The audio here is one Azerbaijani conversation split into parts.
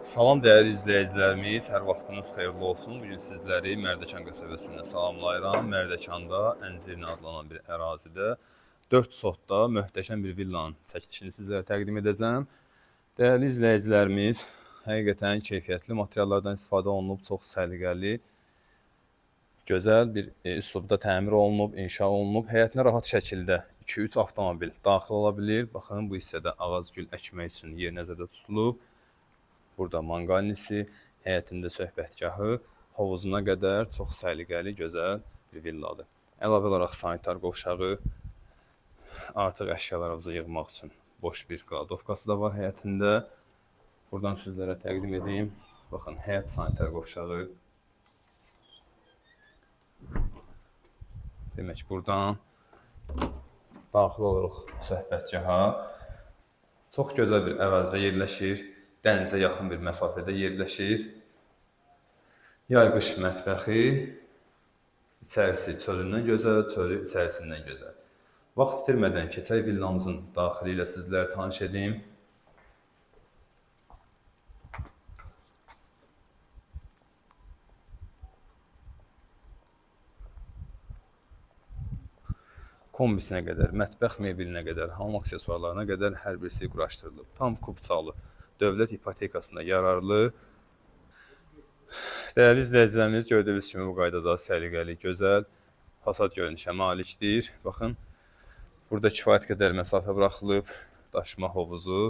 Salam dəyərli izləyicilərimiz, hər vaxtınız xeyirli olsun. Bu gün sizləri Mərdəkan qəsəbəsindən salamlayıram. Mərdəkanda Əncirli adlanan bir ərazidə 4 sotda möhtəşəm bir villanın çəkilişini sizlərə təqdim edəcəm. Dəyərli izləyicilərimiz, həqiqətən keyfiyyətli materiallardan istifadə olunub, çox səliqəli, gözəl bir üslubda təmir olunub, inşa olunub. Həyətinə rahat şəkildə 2-3 avtomobil daxil ola bilir. Baxın, bu hissədə ağac gül əkmək üçün yer nəzərdə tutulub. Burada manqalnisi, həyətində söhbətgahı, hovuzuna qədər çox səliqəli, gözəl bir villadır. Əlavə olaraq sanitar qovşağı, artıq əşyalarınızı yığmaq üçün boş bir qladovkası da var həyətində. Buradan sizlərə təqdim edeyim. Baxın, həyət sanitar qovşağı. Demək, buradan daxil oluruq söhbətgaha. Çox gözəl bir ərazidə yerləşir. Dənizə yaxın bir məsafədə yerləşir. Yay-qış mətbəxi, içərisi çölündən gözəl, çölü içərisindən gözəl. Vaxt itirmədən keçək villamızın daxili ilə sizləri tanış edim. Kombisinə qədər, mətbəx mebelinə qədər, hamam aksesuarlarına qədər hər birisi quraşdırılıb. Tam kubçalı, dövlət ipotekasında yararlı. Dəyərli izləyicilərimiz, gördüyünüz kimi bu qaydada səliqəli, gözəl fasad görünüşə malikdir. Baxın, burada kifayət qədər məsafə buraxılıb, daşma hovuzu.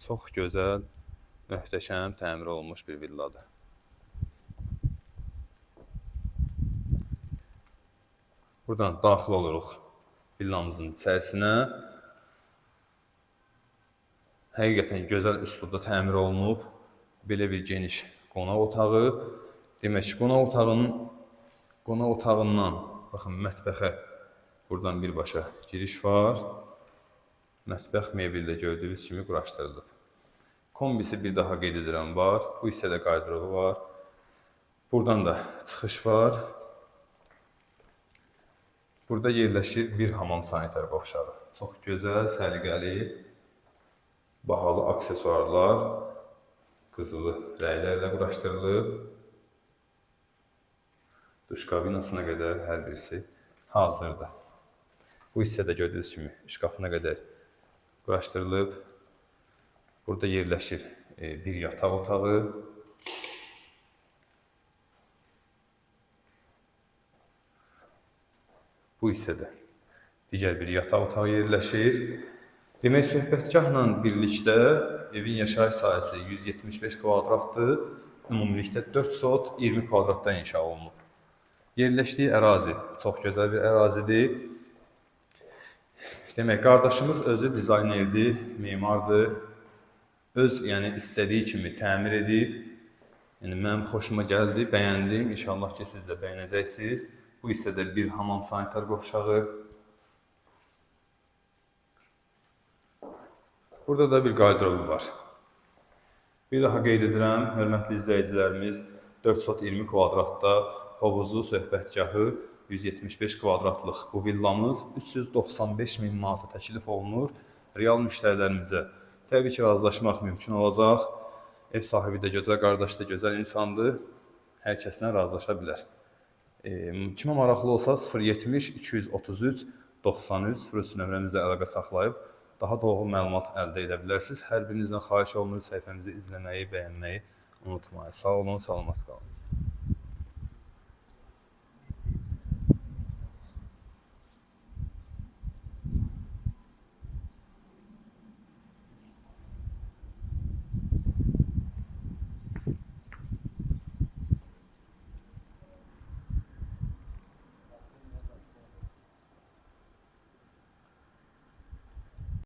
Çox gözəl, möhtəşəm təmir olunmuş bir villadır. Buradan daxil oluruq villamızın içərisinə. Həqiqətən gözəl üslubda təmir olunub. Belə bir geniş qonaq otağı. Demək ki, qonaq otağından baxın mətbəxə buradan birbaşa giriş var. Mətbəx mebeli də gördüyünüz kimi quraşdırılıb. Kombisi bir daha qeyd edirəm var. Bu hissədə qardırobu var. Buradan da çıxış var. Burada yerləşir bir hamam sanitar qovşağı. Çox gözəl, səliqəli, bahalı aksesuarlar qızılı rənglərlə quraşdırılıb. Duş kabinasına qədər hər birisi hazırdır. Bu hissədə gördüyünüz kimi şkafına qədər quraşdırılıb. Burada yerləşir bir yataq otağı. Bu hissədə digər bir yataq otağı yerləşir. Demək, söhbətgahla birlikdə evin yaşayış sahəsi 175 kvadratdır. Ümumilikdə 4 sot 20 kvadratda inşa olunub. Yerləşdiyi ərazi çox gözəl bir ərazidir. Demək, qardaşımız özü dizaynerdir, memardır. Öz, yəni istədiyi kimi təmir edib. Yəni mənim xoşuma gəldi, bəyəndim. İnşallah ki, siz də bəyənəcəksiniz. Bu hissədə bir hamam sanitar qovşağı. Burada da bir qardırobu var. Bir daha qeyd edirəm, hörmətli izləyicilərimiz, 4 sot 20 kvadratda hovuzu, söhbətgahı 175 kvadratlıq bu villamız 395 min manata təklif olunur. Real müştərilərimizə təbii ki, razılaşmaq mümkün olacaq. Ev sahibi də gözəl, qardaş da gözəl insandır. Hər kəslə razılaşa bilər. Kimə maraqlı olsa 070 233 93 03 nömrəmizlə əlaqə saxlayıb daha dolğun məlumat əldə edə bilərsiniz. Hər birinizdən xahiş olunur səhifəmizi izləməyi, bəyənməyi unutmayın. Sağ olun, salamat qalın.